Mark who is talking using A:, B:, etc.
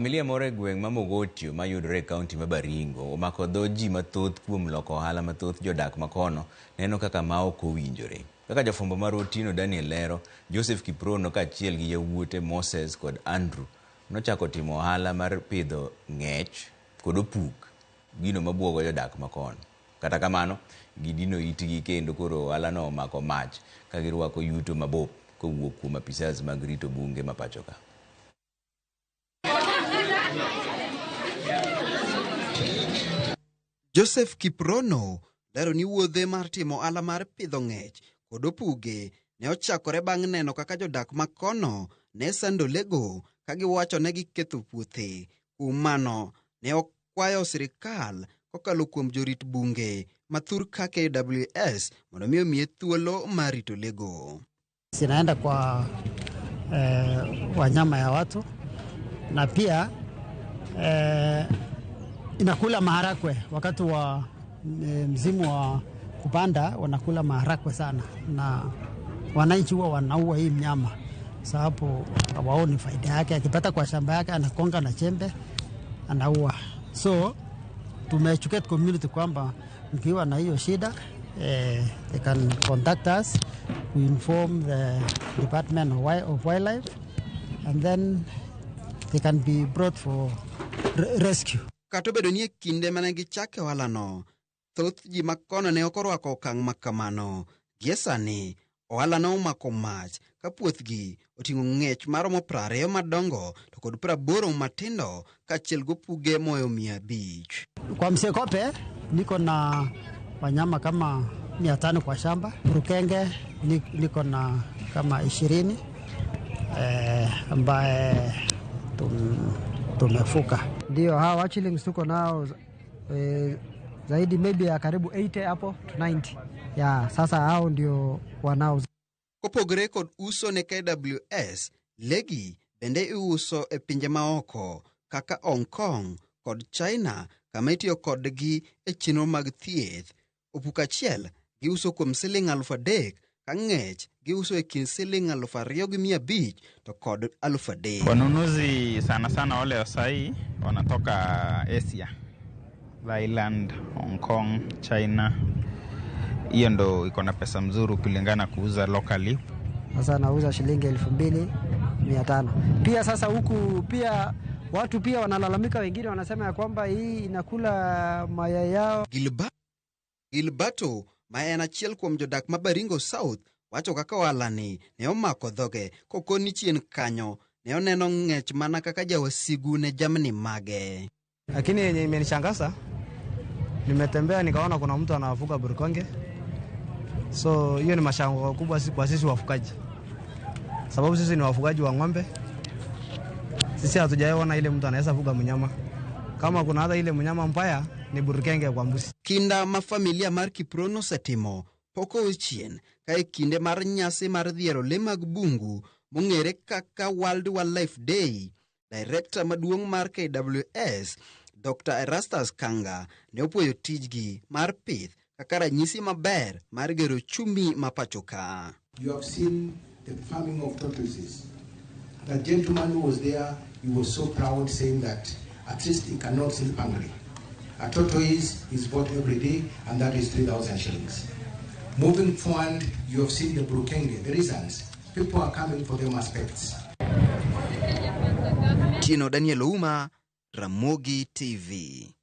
A: Familia moro e gweng' ma Mogotio mayudore e kaunti ma Baringo omako dho ji mathoth kuom loko ohala mathoth jodak makono neno kaka ma ok owinjore. Kaka jafwambo marwa Otieno Daniel lero, Joseph Kiprono kaachiel gi yawuote Moses kod Andrew nochako timo ohala mar pidho ng'ech kod opuk, gino mabuogo jodak makono. Kata kamano, gidino itgi kendo koro ohalano omako mach ka girwako yuto mabup kowuok kuom apisas mag rito bunge ma pacho ka.
B: Joseph Kiprono lero ni wuodhe mar timo ohala mar pidho ng'ech kod opuge ne ochakore bang' neno kaka jodak ma kono ne sando lego ka giwacho ne giketho puothe. Kuom mano, ne okwayo sirikal kokalo kuom jorit bunge ma thur ka KWS mondo mi omiye thuolo mar rito lego.
C: Zinaenda kwa wanyama ya watu na pia inakula maharakwe wakati wa msimu wa kupanda, wanakula maharakwe sana, na wananchi huwa wanaua hii mnyama sababu hawaoni faida yake. Akipata kwa shamba yake anakonga na chembe anaua. So tumeeducate community kwamba mkiwa na hiyo shida they can contact us, we inform the Department of Wildlife and then they can be brought for rescue.
B: Kata obedo ni e kinde mane gichake ohalano, thoth ji ma kono ne ok orwako okang' ma kamano. Gie sani, ohalano omako mach ka puothgi oting'o ng'ech maromo 20 madongo to kod 80 matindo kaachiel gopuge moyo 500.
C: Kwa Msekope niko na wanyama kama 500 kwa shamba. Burukenge niko na kama 20 ambaye tumefuka.
D: Ndio hawa hatchlings tuko nao zaidi maybe ya karibu 80 hapo to 90. Ya sasa hao ndio wanao.
B: Kopogore kod uso ne KWS, legi bende iuso e pinje maoko kaka Hong Kong kod China kama itiyo kodgi e chenro mag thieth. Opuk achiel giuso kuom siling 3,000 ka ng'ech giuso e kind siling 2,500 to kod 3,000.
E: Wanunuzi sana sana wale wa sahi wanatoka Asia, Thailand, Hong Kong, China. Hiyo ndo iko na pesa mzuri ukilingana kuuza locally.
D: Sasa nauza shilingi 2,500. Pia sasa huku pia watu pia wanalalamika, wengine wanasema ya kwamba hii inakula mayai yao.
B: Gilberto ma en achiel kuom jodak ma Baringo South wacho kaka ohalani ne omako dhoge kokoni chien kanyo ne oneno ng'ech mana kaka jawasigu ne jamni mage.
F: Lakini yenye imenishangaza, nimetembea nikaona kuna mtu anafuga burkonge. So hiyo ni mashango kubwa kwa sisi wafugaji. Sababu sisi ni wafugaji wa ng'ombe. Sisi hatujaona ile mtu anaweza fuga mnyama. Kama kuna hata ile mnyama mbaya ni burkenge kwa mbuzi.
B: Kinda ma familia mar Kiprono osetimo pok owe chien ka e kinde mar nyasi mar dhiero le mag bungu mong'ere kaka World Wildlife Day. Director maduong' mar KWS Dr. Erastus Kanga ne opuoyo tijgi mar pith kaka ranyisi maber mar gero uchumi ma pacho ka.
G: You have seen the farming of tortoises. The gentleman who was there, he was so proud saying that at least he cannot sleep hungry. A tortoise is bought every day, and that is 3,000 shillings. Moving forward, you have seen the Burukenge, the reasons. People are coming for them aspects.
B: Tino Daniel Ouma, Ramogi TV.